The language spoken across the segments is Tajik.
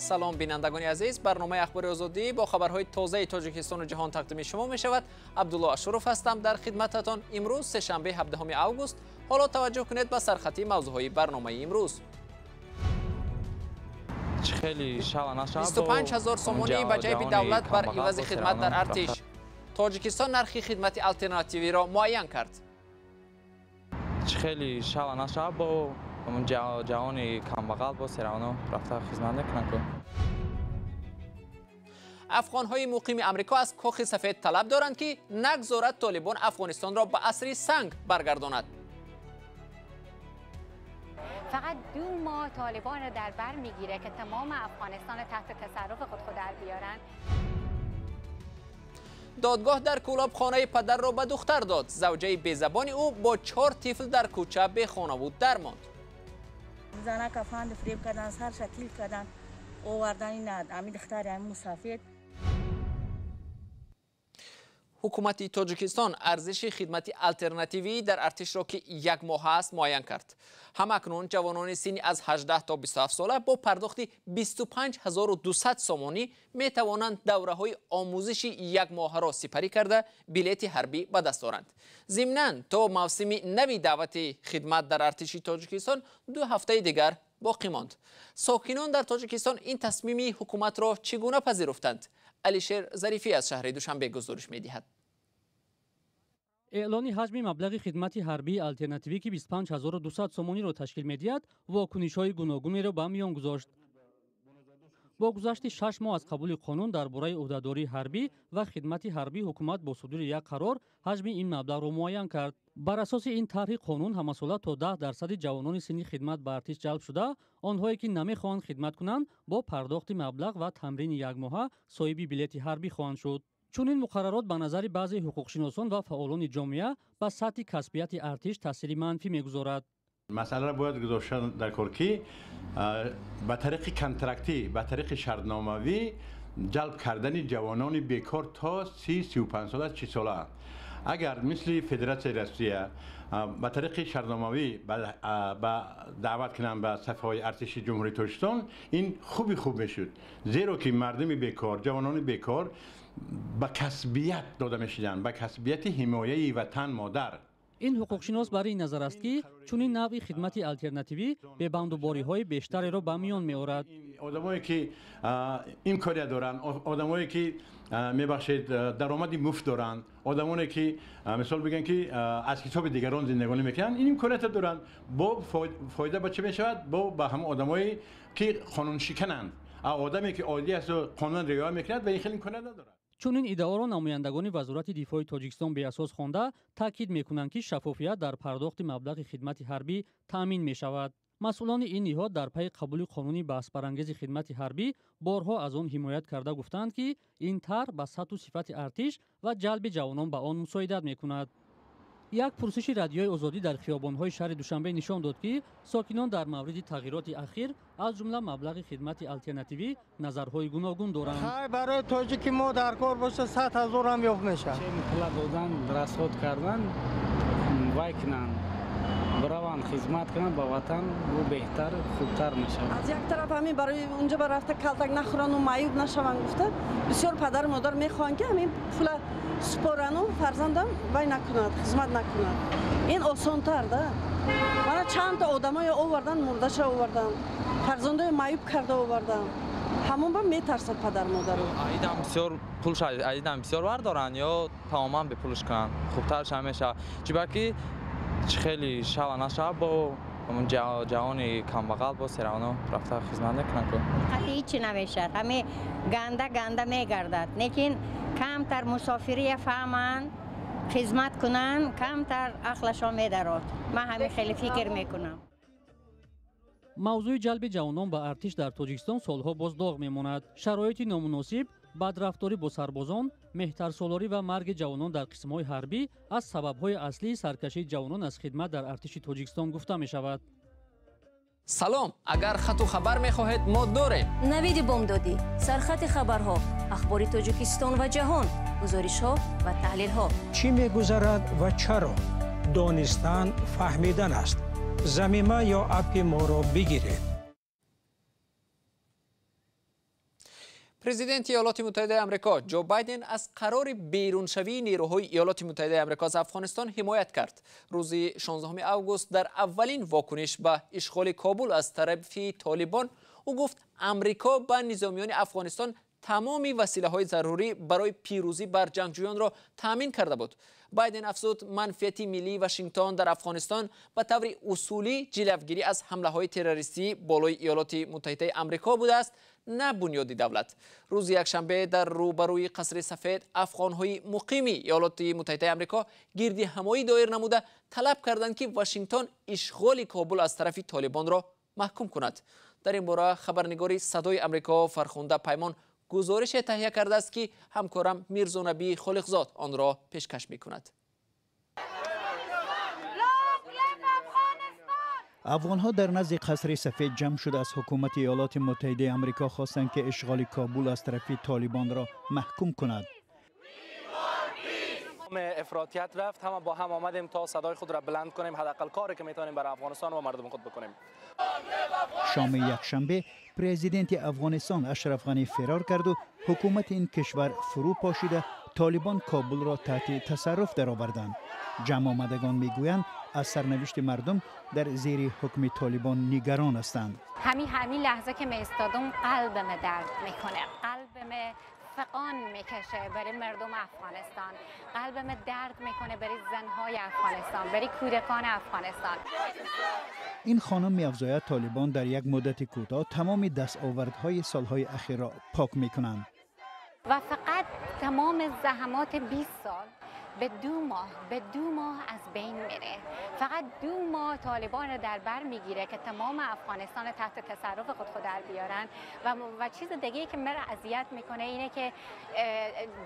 Салом, бинандагони азиз. Барномаи Ахбори Озодӣ бо хабарҳои тозаи Тоҷикистону ҷаҳон тақдими шумо мешавад. Абдулло Ашуров ҳастам дар хидмататон. Имрӯз сешанбе, 17 август. Ҳоло таваҷҷӯҳ кунед ба сархатии мавзӯъҳои барномаи имрӯз. 25 ҳазор сомонӣ ба ҷайби давлат бар ивази хидмат дар артиш. Тоҷикистон нархи хидмати алтернативиро муайян кард. Хеле шава нашава, бо ҷавони камбағал бо серавно рафта хизмат мекунанд. Афғонҳои муқими Амрико аз Кохи Сафед талаб доранд, ки нагзорад Толибон Афғонистонро ба асри санг баргардонад. فقط 2 ماه طالبان رو در بر میگیره که تمام افغانستان تحت تصرف خود در بیارن. Додгоҳ дар Кӯлоб хонаи падарро ба духтар дод. Завҷаи безабони ӯ бо чор тифл дар кӯча бехонаву дармонд. Занака фанду фиреб кардан, сарша тил кардан, овардани на ами духтари ами мусафед. Ҳукумати Тоҷикистон арзиши хидмати алтернативӣ дар артишро, ки як моҳ аст, муайян кард. Ҳамакнун ҷавонони синни аз 18 то 27 сола бо пардохти 25 200 сомонӣ метавонанд давраҳои омӯзиши якмоҳаро сипарӣ карда, билети ҳарбӣ ба даст оранд. Зимнан, то мавсими нави даъвати хидмат дар артиши Тоҷикистон 2 ҳафтаи дигар боқӣ монд. Сокинон дар Тоҷикистон ин тасмими ҳукуматро чӣ гуна пазируфтанд? Алишер Зарифӣ аз шаҳри Душанбе гузориш медиҳад. Эълони ҳаҷми маблағи хидмати ҳарбии алтернативӣ, ки 25 200 сомониро ташкил медиҳад, вокунишҳои гуногунеро ба миён гузошт. Бо гузашти 6 моҳ аз қабули қонун дар бораи ӯҳдадории ҳарбӣ ва хидмати ҳарбӣ, ҳукумат бо судури як қарор ҳаҷми ин маблағро муайян кард. Бар асоси ин тарҳи қонун, ҳамасола то 10 дарсади ҷавонони синни хидмат ба артиш ҷалб шуда, онҳое ки намехоҳанд хидмат кунанд, бо пардохти маблағ ва тамрини якмоҳа соҳиби билети ҳарбӣ хоҳанд шуд. Чунин муқаррарот, ба назари баъзе ҳуқуқшиносон ва фаъолони ҷомеа, ба сатҳи касбияти артиш таъсири манфӣ мегузорад. Масъаларо бояд гузошта дар кор, ки ба тариқи контрактӣ, ба тариқи шартномавӣ ҷалб кардани ҷавонони бекор то 30, 35 сола, 40 сола. Агар мисли Федератсияи Россия ба тариқи шартномавӣ ба даъват кунанд ба сафҳои артиши Ҷумҳурии Тоҷикистон, ин хуби хуб мешуд, зеро ки мардуми бекор, ҷавонони бекор ба касбият дода мешуданд, ба касбияти ҳимояи ватан модар. Ин ҳуқуқшинос бар ин назар аст, ки чунин навъи хидмати алтернативӣ бебандубориҳои бештареро ба миён меорад. Одамое ки имконият доранд, одамое ки, мебахшед, даромади муфт доранд, одамоне ки, мисол бигӯем, ки аз ҳисоби дигарон зиндагонӣ мекунанд, ин имкониятро доранд. Бо фоида ба чӣ мешавад? Бо ба ҳамон одамое ки қонуншикананд. Одаме ки оддӣ асту қонун риоя мекунад, ба ин хел имконият надорад. Чунин иддаоро намояндагони Вазорати дифои Тоҷикистон беасос хонда, таъкид мекунанд, ки шаффофият дар пардохти маблағи хидмати ҳарбӣ таъмин мешавад. Масъулони ин ниҳод дар пайи қабули қонуни баҳсбарангези хидмати ҳарбӣ борҳо аз он ҳимоят карда, гуфтаанд, ки ин тарҳ ба сатҳу сифати артиш ва ҷалби ҷавонон ба он мусоидат мекунад. Як пурсиши Радиои Озодӣ дар хиёбонҳои шаҳри Душанбе нишон дод, ки сокинон дар мавриди тағйироти ахир, аз ҷумла маблағи хидмати алтернативӣ, назарҳои гуногун доранд. Хай, барои тоҷики мо дар кор боша, 100 ҳазорам ёфт мешавад. Пула додан, расход кардан, вай кунанд, бираванд, хизмат кунанд ба ватан, бу беҳтар, хубтар мешавад. Аз як тараф, ҳамин барои унҷа ба рафта калтак нахӯрану маъюб нашаванд гуфта, бисёр падару модар мехоҳанд, ки ҳамин пула супорану фарзандам вай накунад, хизмат накунад. Ин осонтар да. Мана чандта одамое овардан, мурдаша овардан, фарзандое маъюб карда овардан. Ҳамон ба метарсад падар модару. Аидам бисёр пулш, аидам бисёр вардоранд ё тамоман бепулш кунанд, хубтарш мешавад. Чунки чӣ хеле шава нашава, бо ҷавони камбағал бо серавно рафта хизмат мекунанд. Ҳеҷи намешавад, ҳами ганда ганда мегардад. Лекин камтар мусофирия фаҳманд, хизмат кунанд, камтар ақлашон медарод. Ман ҳамин хеле фикр мекунам. Мавзӯи ҷалби ҷавонон ба артиш дар Тоҷикистон солҳо боз доғ мемонад. Шароити номуносиб, бадрафторӣ бо сарбозон, меҳтарсолорӣ ва марги ҷавонон дар қисмҳои ҳарбӣ аз сабабҳои аслии саркашии ҷавонон аз хидмат дар артиши Тоҷикистон гуфта мешавад. Салом, агар хату хабар мехоҳед, мо дорем. Навиди бомдодӣ, сархати хабарҳо, ахбори Тоҷикистон ва ҷаҳон, гузоришҳо ва таҳлилҳо. Чӣ мегузарад ва чаро? Донистан фаҳмидан аст. Замима ё аппи моро бигиред. Президенти Иёлоти Муттаҳидаи Амрико Ҷо Байден аз қарори беруншавии нерӯҳои Иёлоти Муттаҳидаи Амрико аз Афғонистон ҳимоят кард. Рӯзи 16 август дар аввалин вокуниш ба ишғоли Кобул аз тарафи Толибон ӯ гуфт, Амрико ба низомиёни Афғонистон тамоми василаҳои зарурӣ барои пирӯзӣ бар ҷангҷӯёнро таъмин карда буд. Байден афзуд, манфиати миллии Вашингтон дар Афғонистон ба таври усулӣ ҷилавгирӣ аз ҳамлаҳои террористӣ болои Иёлоти Муттаҳидаи Амрико будааст, на бунёди давлат. Рӯзи якшанбе дар рӯбарӯи Қасри Сафед афғонҳои муқими Иёлоти Муттаҳидаи Амрико гирди ҳамоӣ доир намуда талаб карданд, ки Вашингтон ишғоли Кобул аз тарафи Толибонро маҳкум кунад. Дар ин бора хабарнигори Садои Амрико Фархунда Паймон гузорише таҳия кардааст, ки ҳамкорам Мирзонаби Холиқзод онро пешкаш мекунад. Афғонҳо дар назди Қасри Сафед ҷамъ шуда аз ҳукумати Иёлоти Муттаҳидаи Амрико хостанд, ки ишғоли Кобул аз тарафи Толибонро маҳкум кунад. افراطیت رفت، همه با هم آمدیم تا صدای خود را بلند کنیم، حداقل کاری که میتونیم برای افغانستان و مردم خود بکنیم. شام یکشنبه پرزیدنت افغانستان اشرف غنی فرار کرد و حکومت این کشور فرو پاشیده طالبان کابل را تحت تصرف درآوردند. جمع آمدگان میگویند از سرنوشت مردم در زیر حکم طالبان نگران هستند. همین لحظه که می ایستادم قلبم درد میکنه، قلبم فقان میکشه برای مردم افغانستان، قلبم درد میکنه برای زنهای افغانستان، برای کودکان افغانستان. این خانم می‌افزاید طالبان در یک مدت کوتاه تمام دستاوردهای سالهای اخیر را پاک میکنند و فقط تمام زحمات 20 سال به دو ماه از بین میره. فقط 2 ماه طالبان رو در بر میگیره که تمام افغانستان تحت تصرف خود در بیارن. و چیز دیگه که مرا اذیت میکنه اینه که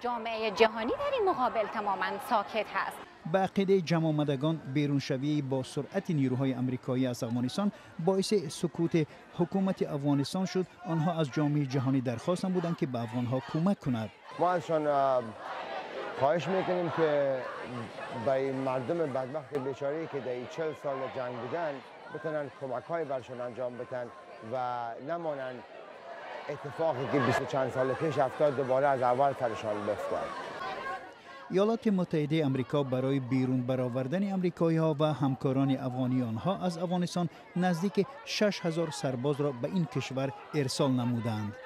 جامعه جهانی در این مقابل تماما ساکت هست. به عقیده جمع آمدگان بیرونشوی با سرعت نیروهای امریکایی از افغانستان باعث سکوت حکومت افغانستان شد. آنها از جامعه جهانی درخواست نمودند که به افغانها کمک کند. ما ازشان خواهش میکنیم که به مردم بدبخت بیچاره که در 40 سال جنگ بودن بتونن کمک های برشان انجام بدن و نمانن اتفاقی که 20 چند سال پیش افتاد دوباره از اول سرشان بفتاد. ایالات متحده امریکا برای بیرون برآوردن امریکایی‌ها و همکاران افغانی آنها از افغانستان نزدیک 6000 سرباز را به این کشور ارسال نمودند.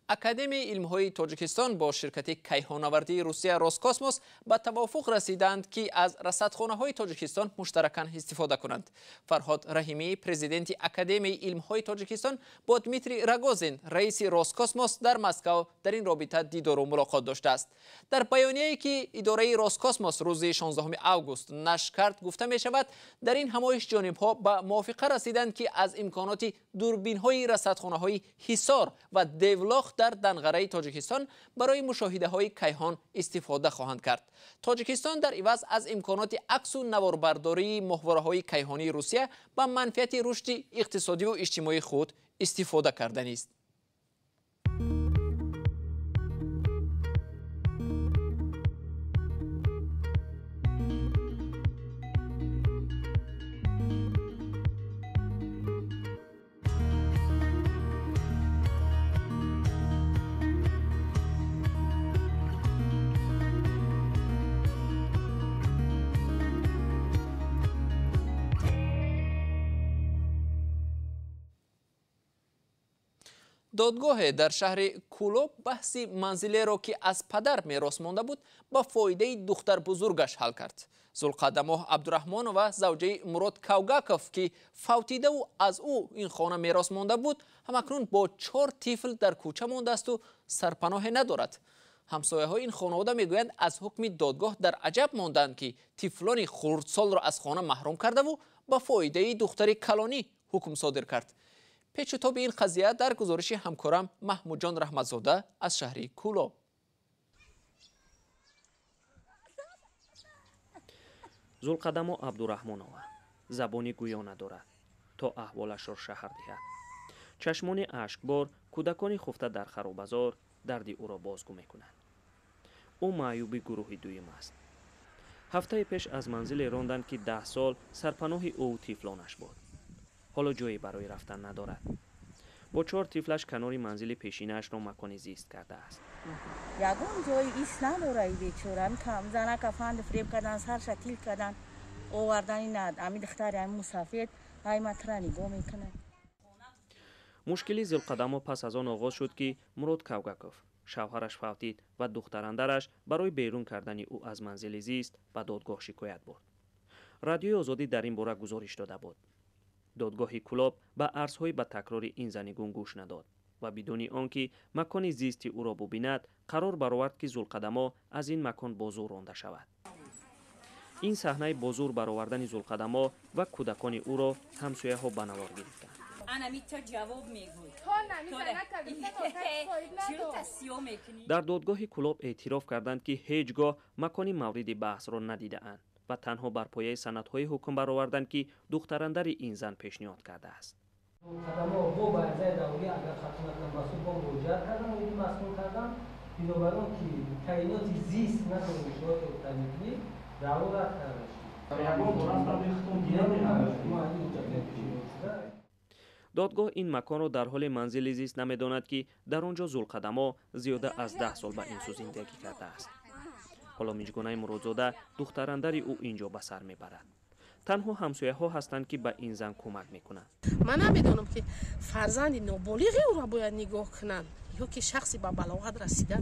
Академияи илмҳои Тоҷикистон бо ширкати кайҳонавардии Русия Роскосмос ба тавофуқ расиданд, ки аз расадхонаҳои Тоҷикистон муштаракан истифода кунанд. Фарҳод Раҳимӣ, президенти Академияи илмҳои Тоҷикистон, бо Дмитрий Рогозин, раиси Роскосмос дар Москав дар ин робита дидору мулоқот доштааст. Дар баёнияе ки идораи Роскосмос рӯзи 16 август нашр кард, гуфта мешавад, дар ин ҳамоиш ҷонибҳо ба мувофиқа расиданд, ки аз имконоти дурбинҳои расадхонаҳои Ҳисор ва Девлох дар Данғараи Тоҷикистон барои мушоҳидаҳои кайҳон истифода хоҳанд кард. Тоҷикистон дар иваз аз имконоти аксу наворбардории моҳвораҳои кайҳонии Русия ба манфиати рушди иқтисодиву иҷтимоии худ истифода карданист. Додгоҳе дар шаҳри Кулоб баҳси манзилеро, ки аз падар мерос монда буд, ба фоидаи духтарбузургаш ҳал кард. Зулқадамоҳ Абдураҳмонова, завҷаи Мурод Кавгаков, ки фавтидаву аз ӯ ин хона мерос монда буд, ҳамакнун бо 4 тифл дар кӯча мондаасту сарпаноҳе надорад. Ҳамсояҳои ин хонавода мегӯянд, аз ҳукми додгоҳ дар аҷаб монданд, ки тифлони хурдсолро аз хона маҳрум кардаву ба фоидаи духтари калонӣ ҳукм содир кард. Печутоби ин қазия дар гузориши ҳамкорам Маҳмудҷон Раҳматзода аз шаҳри Кулоб. Зулқадамо Абдураҳмонова забони гӯё надорад, то аҳволашро шаҳр диҳад. Чашмони ашкбор кӯдакони хуфта дар харобазор дарди ӯро бозгӯ мекунанд. Ӯ маъюби гурӯҳи дуюм аст. Ҳафтаи пеш аз манзиле ронданд, ки 10 сол сарпаноҳи ӯ тифлонаш буд. Ҳоло ҷое барои рафтан надорад. Бо 4 тифлаш канори манзили пешинаашро макони зист кардааст. Ягон ҷои ис надора и бечора. Занака фанди фиреб кардан, сарша тил кардан, овардани над. Ами духтари ами мусафед ай матра нигоҳ мекунад. Мушкили Зулқадамо пас аз он оғоз шуд, ки Мурод Кавгаков шавҳараш фавтид ва духтарандараш барои берун кардани ӯ аз манзили зист ба додгоҳ шикоят бурд. Радиои Озодӣ дар ин бора гузориш дода буд. Додгоҳи Кулоб ба арзҳои ба такрори ин зани гум гӯш надод ва бидуни он ки макони зисти ӯро бубинад, қарор баровард, ки Зулқадамо аз ин макон бо зур ронда шавад. Ин саҳнаи бо зур баровардани Зулқадамо ва кӯдакони ӯро ҳамсояҳо ба навор гирифтанд. Дар додгоҳи Кулоб эътироф карданд, ки ҳеҷ гоҳ макони мавриди баҳсро надидаанд ва танҳо бар пояи санадҳои ҳукм бароварданд, ки духтарандари ин зан пешниҳод кардааст. Зулқадамо бо арзаи даъвогӣ агар хато накунам ба суд бо муроҷиат кардам оиди маскун кардан, бинобар он ки таъиноти зист надорем иншооти обтаъминкунӣ, даъво рад карда шуд. Додгоҳ ин маконро дар ҳоли манзили зист намедонад, ки дар он ҷо Зулқадамо зиёда аз 10 сол ба ин сӯ зиндагӣ кардааст. Ҳоло Миҷгунаи Муродзода духтарандари ӯ ин ҷо ба сар мебарад. Танҳо ҳамсояҳо ҳастанд, ки ба ин зан кӯмак мекунанд. Ман намедонам, ки фарзанди ноболиғи ӯро бояд нигоҳ кунанд ё ки шахси ба балоғат расида,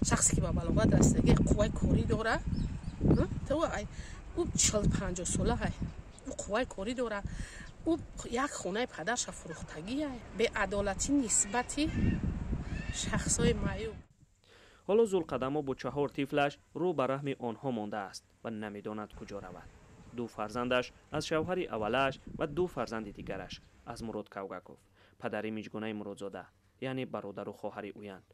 шахсе ки ба балоғат расидаги қувваи корӣ дора, ӯ 40-50 сола ҳай, ӯ қувваи корӣ дора, ӯ як хонаи падарша фурӯхтагиай. Беадолатӣ нисбати шахсҳои маъюб. Ҳоло Зулқадамо бо 4 тифлаш рӯ ба раҳми онҳо мондааст ва намедонад куҷо равад. 2 фарзандаш аз шавҳари аввалааш ва 2 фарзанди дигараш аз Мурод Кавгаков, падари Миҷгунаи Муродзода, яъне бародару хоҳари ӯянд.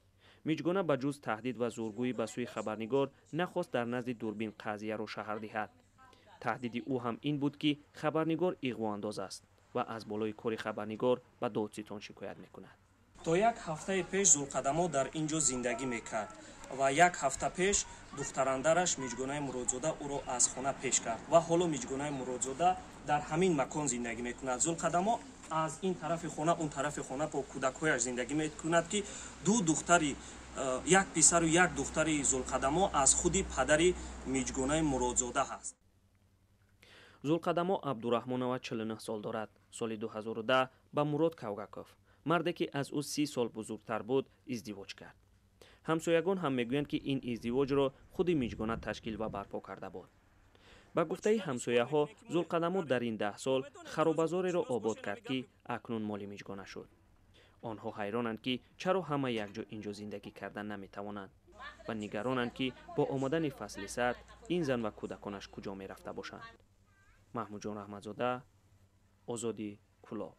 Миҷгуна ба ҷуз таҳдид ва зургӯӣ ба сӯи хабарнигор нахост дар назди дурбин қазияро шаҳр диҳад. Таҳдиди ӯ ҳам ин буд, ки хабарнигор иғвоандоз аст ва аз болои кори хабарнигор ба додситон шикоят мекунад. То як ҳафтаи пеш Зулқадамо дар ин ҷо зиндагӣ мекард ва як ҳафта пеш духтарандараш Миҷгунаи Муродзода ӯро аз хона пеш кард ва ҳоло Миҷгунаи Муродзода дар ҳамин макон зиндагӣ мекунад. Зулқадамо аз ин тарафи хона он тарафи хона бо кӯдакҳояш зиндагӣ мекунад, ки 2 духтари, як писару як духтари Зулқадамо аз худи падари Миҷгунаи Муродзода ҳаст. Зулқадамо Абдураҳмонова 49 сол дорад. Соли 2010 ба Мурод Кавгаков, марде ки аз ӯ 30 сол бузургтар буд, издивоҷ кард. Ҳамсоягон ҳам мегӯянд, ки ин издивоҷро худи Миҷгуна ташкил ва барпо карда буд. Ба гуфтаи ҳамсояҳо, Зулқадамо дар ин 10 сол харобазореро обод кард, ки акнун моли Миҷгуна шуд. Онҳо ҳайронанд, ки чаро ҳама якҷо ин ҷо зиндагӣ кардан наметавонанд ва нигаронанд, ки бо омадани фасли сард ин зан ва кӯдаконаш куҷо мерафта бошанд. Маҳмудҷон Раҳматзода, Озодӣ, Кулоб.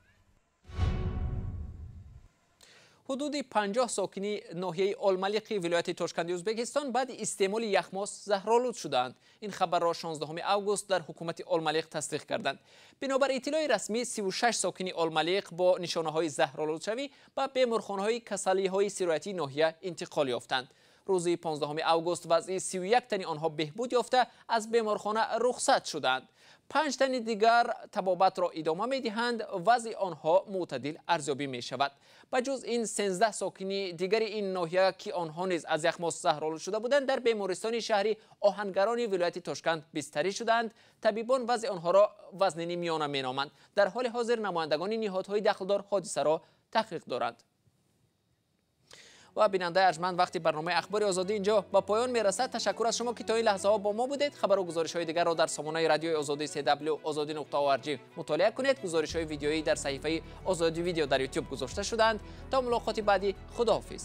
Ҳудуди 50 сокини ноҳияи Олмалиқи вилояти Тошканди Ӯзбекистон баъди истеъмоли яхмос заҳролуд шудаанд. Ин хабарро 16 август дар ҳукумати Олмалиқ тасдиқ карданд. Бинобар иттилои расмӣ, 36 сокини Олмалиқ бо нишонаҳои заҳролудшавӣ ба беморхонаҳои касалиҳои сироятии ноҳия интиқол ёфтанд. Рӯзи 15 август вазъи 31 тани онҳо беҳбуд ёфта аз беморхона рухсат шуданд. 5 тани дигар табобатро идома медиҳанд, вазъи онҳо мӯътадил арзёбӣ мешавад. Ба ҷуз ин 13 сокини дигари ин ноҳия, ки онҳо низ аз яхмос заҳролуд шуда буданд, дар бемористони шаҳри Оҳангарони вилояти Тошканд бистарӣ шуданд. Табибон вазъи онҳоро вазнини миёна меноманд. Дар ҳоли ҳозир намояндагони ниҳодҳои дахлдор ҳодисаро таҳқиқ доранд. Ва бинандаи арҷманд, вақти барномаи Ахбори Озодӣ инҷо ба поён мерасад. Ташаккур аз шумо, ки то ин лаҳзаҳо бо мо будед. Хабару гузоришҳои дигарро дар сомонаи радиои Озодӣ cw.ozodi.org мутолиа кунед. Гузоришҳои видеоӣ дар саҳифаи Озодӣ видео дар YouTube гузошта шудаанд. То мулоқоти баъдӣ, худоҳофиз.